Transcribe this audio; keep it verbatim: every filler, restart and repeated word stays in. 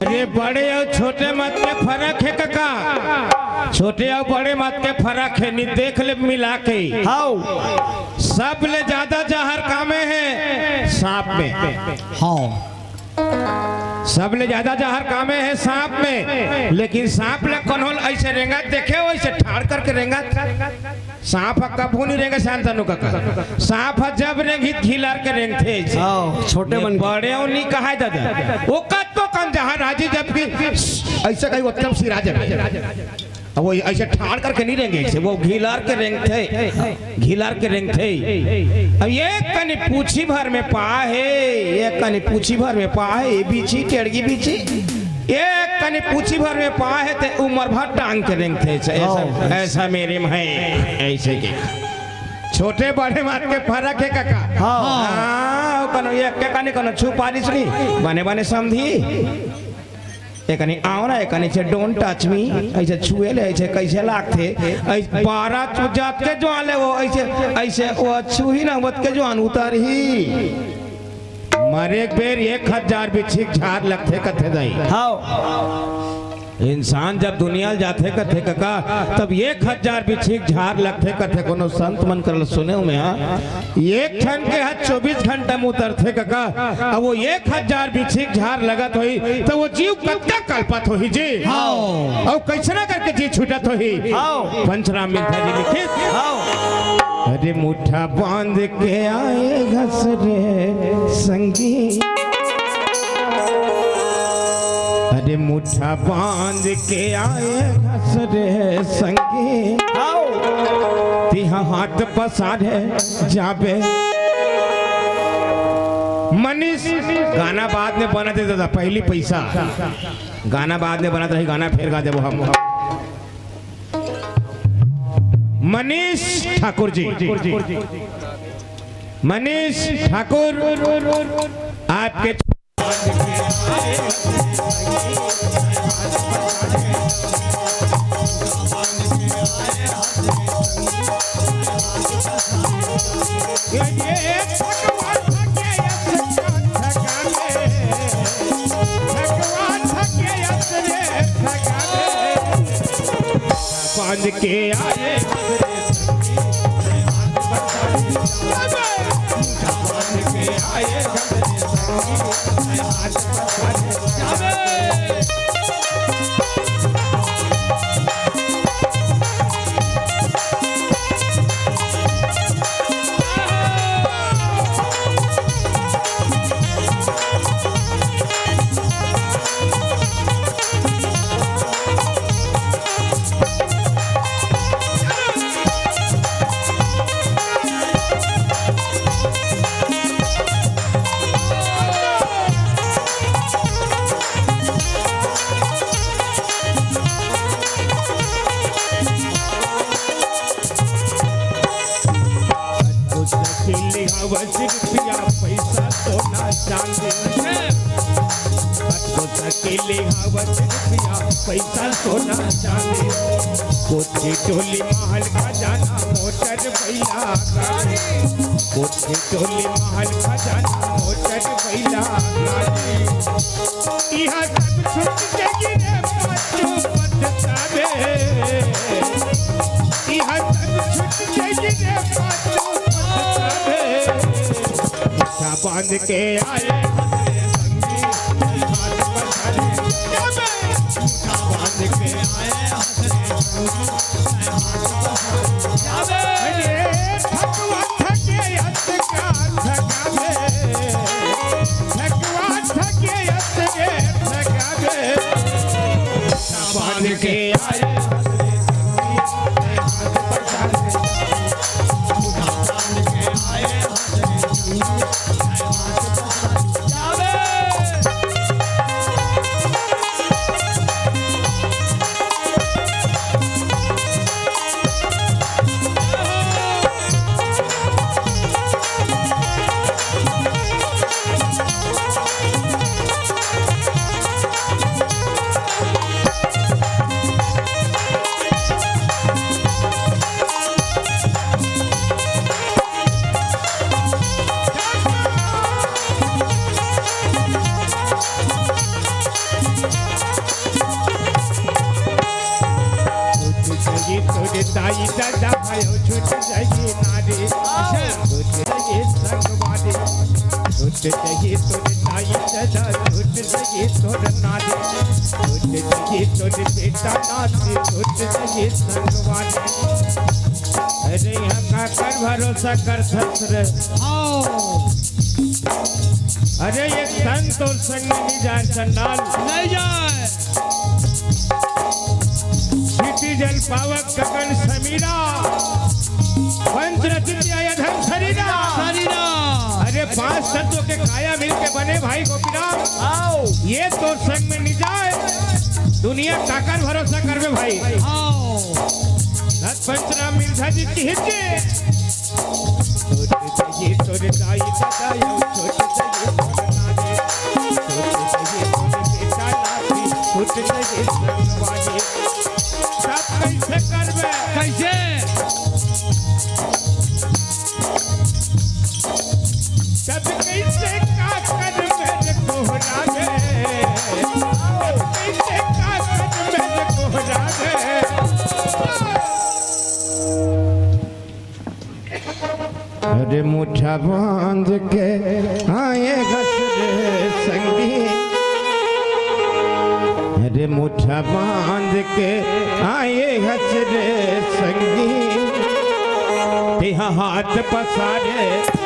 अरे, बड़े अउ छोटे मत के फरक हे कका। छोटे अउ बड़े मत के फरक हे, नी देख ले मिला के। हाव। सबले ज्यादा जहर कामे हे सांप में। हाव। सबले ज्यादा जहर कामे हे सांप में, लेकिन सांप ला कोनो अइसे रेंगत देखे हो, अइसे ठाड़ करके रेंगत। सांप ह कभू नी रेंगे, शांतनु कका। सांप ह जब रेंगही त घिलार के रेंगथे अइसे। हाव, छोटे मन के। बड़े अउ नी कहाय दादा। ओकर तो कन जहां राजी जब कि अइसे कही ओतकम सिरा जाबे। अब वो अइसे ठाड़ करके नी रेंगे, अइसे वो घिलार के रेंगथे, घिलार के रेंगथे। अब एक कनी पूछी भर में पाहे, एक कनी पूछी भर में पाहे, ए बीछी, टेड़गी बीछी, एक कनी पूछी भर में पाहे ते उमर भर टांग के रेंगथे, अइसे, ऐसा, हाव। ऐसा मेरे में हे, अइसे के। छोटे बड़े मत के फरक हे कका। हाव। हाव, कोनो एक के कनी कोनो छुपारिस नी, बने बने समधी। एकनी आंवरा, एकनी छे don't touch me, अइसे छुए ले, अइसे कइसे लागथे, अइसे बारह चु-, जात के जुआन ले वो, अइसे, अइसे वो छुही ना, वत के जुआन उतरही। मरे के बेर एक हजार बिच्छी के झार लगथे कथे दाई। हाव। इंसान जब दुनिया ले जाथे कथे कका, तब एक हजार बिच्छी के झार लगथे कथे, कोनो संत मन कर सुने हूं मैं, हां। एक ठन के ह चौबीस घंटा में उतरथे कका, अब वो एक हजार बिच्छी के झार लगत होही, त वो जीव कतका कलपत होही जी। हाव। अउ कइसना करके जी छूटत होही। हाव। पंचराम मिर्धा जी लिखिस। हाव। अरे मुट्ठा बांध के आए घस रे संगी। अरे मुट्ठा बांध के आए घस रे संगी। हाव। तिहा हाथ पसारे जाबे। मनीष, गाना बाद में बनथे दादा, पहिली पइसा। गाना बाद में बनत रही, गाना फेर गा देबो हम। मनीष ठाकुर जी, मनीष ठाकुर, आपके बांध के आए पैसा सोना चांदी, कोठी टोली महल खजाना, मोटर बैला गाड़ी। कोठी टोली महल खजाना, मोटर बैला गाड़ी। इहा सब छूट जाई रे पाछू पछतावे। इहा सब छूट जाई रे पाछू पछतावे। बांध के आए ताई दादा भयो छूट जाई नारी। छूट जाई संगवारी। छूट जाई तोर ताई दादा, छूट जाई तोर नारी। छूट जाई तोर बेटा नाती, छूट जाई संगवारी। अरे, यहाँ काकर भरोसा करथस रे? आओ। अरे, ये संत तोर संग में नहीं जाए, चंडाल। नहीं जाए। क्षिति जल पावक गगन समीरा, पंच रचित आय अधम शरीरा। शरीरा। अरे, पांच तत्व के काया मिलके बने भाई गोपीराम। आओ। ये तोर संग में नहीं जाए, दुनिया काकर भरोसा करबे भाई। आओ। धत पंचराम मिर्धा जी की हित के। छूट जाई तोर दाई दादा, छूट जाई तोर नानी, छूट जाई तोर बेटा नाती, छूट जाई संगवारी। सब कैसे करबे? कैसे? सब कैसे का करबे रे कोहरा रे? सब कैसे का करबे रे कोहरा रे? अरे मुठा बांध के आए हस रे संगी, अरे मुठा बांध के आए हस रे संगी, तेहा हाथ पसारे